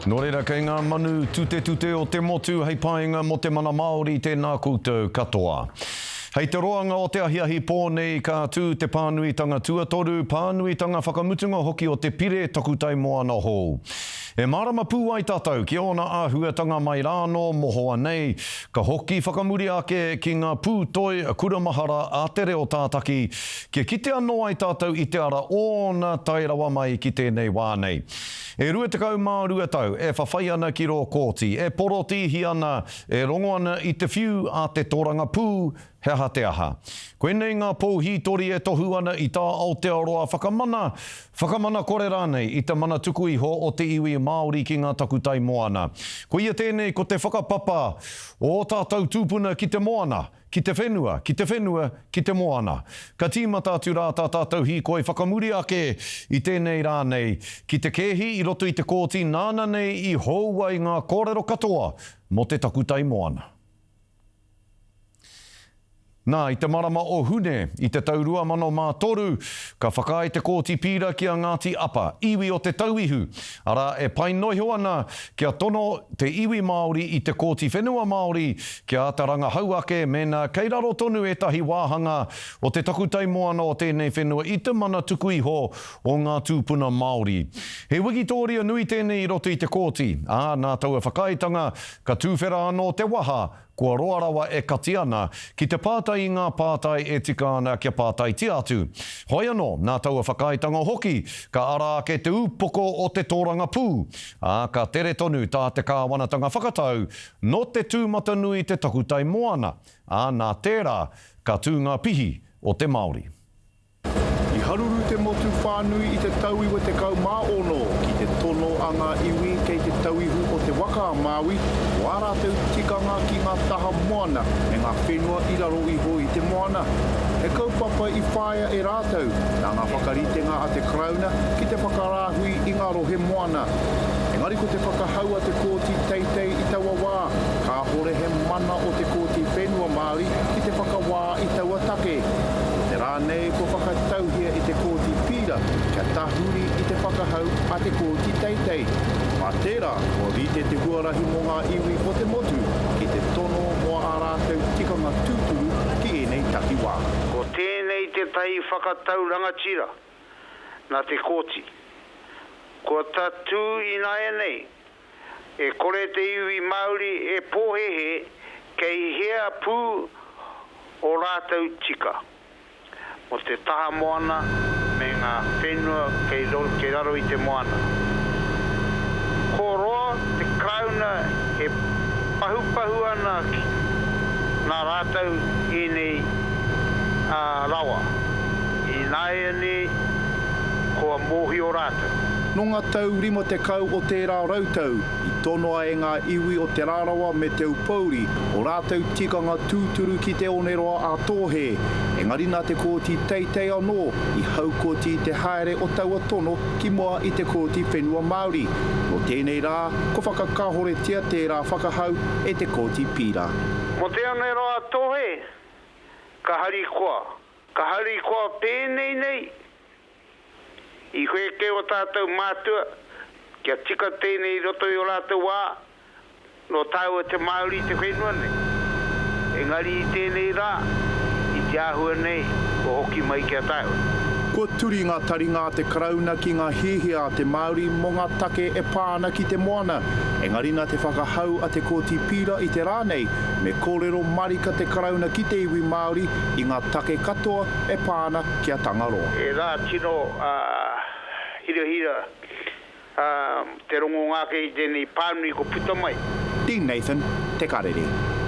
Nō reira, kei ngā manu tutetute o te motu hei painga mō te mana Māori tēnā koutou katoa. Hei te roanga o te ahiahi pō nei ka tū te pānuitanga tuatoru, pānuitanga whakamutunga hoki o te pire takutai moana hou. E mārama pū ai tātou ki ōna āhuatanga mai rānō mohoa nei, ka hoki whakamuri ake ki ngā pūtoi kura mahara a te reo tātaki kia kite anō ai tātou i te ara ōna tae rawa mai ki tēnei wā nei. E 22 tau e whawhai ana ki rō kōti, e porotīhi ana, e rongo ana i te whiu a te tōrangapū, he aha te aha. Koinei ngā pou hītori e tohu ana i tā Aotearoa whakamana, whakamana kore rānei i te mana tuku iho o te iwi Māori ki ngā takutai moana. Koia tēnei ko te whakapapa o ō tātou tūpuna ki te moana, Ki te whenua, ki te whenua, ki te moana. Ka tīmata atu rā tā tātou hīkoi whakamuri ake i tēnei rā nei, ki te kēhi i roto i te kōti nāna nei i hou ai ngā kōrero katoa mō te takutai moana. Nā, i te marama o Hune, i te tau 2003, ka whakaae te Kōti Pīra ki a Ngāti Apa, iwi o Te Tauihu, arā, e pai noiho ana kia tono te iwi Māori i te Kōti Whenua Māori kia āta rangahau ake mēnā kei raro tonu ētahi wāhanga o te takutai moana o tēnei whenua i te mana tuku iho o ngā tūpuna Māori. He wikitōria nui tēnei i roto i te kōti, ā, nā taua whakaaetanga ka tūwhera anō te waha kua roa rawa e kati ana, ki te pātai i ngā pātai e tika ana kia pātaitia atu. Hoi anō, nā taua whakaaetanga hoki, ka ara ake te upoko o te tōrangapū, ā, ka tere tonu tā te kāwanatanga whakatau nō te tūmatanui te takutai moana, ā, nā tērā, ka tū ngā pihi o te Māori. I haruru te motu whānui i te tau 96 ki te tono a ngā iwi kei te tauihu o Te Waka a Māui o ā rātou tikanga ki ngā taha moana me ngā whenua i raro iho i te moana. He kaupapa i whāia e rātou nā ngā whakaritenga a te Karauna ki te whakarāhui i ngā rohe moana. Engari ko te whakahau a te Kōti Teitei i taua wā, kāhore he mana o te Kōti Whenua Māori ki te whakawā i taua take. Ko te rā nei kua whakatauhia e te Kōti Pīra kia tahuri i te whakahau a te Kōti Teitei. Mā tērā, kua rite te huarahi mō ngā iwi o te motu ki te tono mō ā rātou tikanga tūturu ki ēnei takiwā. Ko tēnei tētahi whakatau rangatira nā te Kōti. Kua tatū ināianei E kore te iwi Māori e pōhēhē kei hea pū ō rātou tika mō te taha moana me ngā whenua kei kei raro i te moana. Ko roa te Karauna e pahupahu ana ki nā rātou ēnei rawa. Ināianei kua mōhio rātou. Nō ngā tau 50 o tērā rautau, i tonoa e ngā iwi o Te Rarawa me Te Aupōuri ō rātou tikanga tūturu ki Te Oneroa a Tōhē, engari nā Te Kooti Teitei anō i haukoti i te haere o taua tono ki mua i te Kooti Whenua Māori. Nō tēnei rā, kua whakakāhoretia tērā whakahau e te Kooti Pīra. Mō Te Oneroa a Tōhē, ka harikoa, ka harikoa pēnei nei, I whēkē o tātou mātua kia tika tēnei i roto i o rātou wā, nō tāua te Māori te whenua nei. Engari i tēnei rā, i te āhua nei, kua hoki mai ki a tāua. Kua turi ngā taringa a te Karauna ki ngā hiahia a te Māori mō ngā take e pā ana ki te moana, engari nā te whakahau a te Kōti Pīra i te rā nei, me kōrero marika te Karauna ki te iwi Māori i ngā take katoa e pā ana ki a Tangaroa. He rā tino hirahira te rongonga ake i tēnei pānui kua puta mai. Dean Nathan, Te Karere.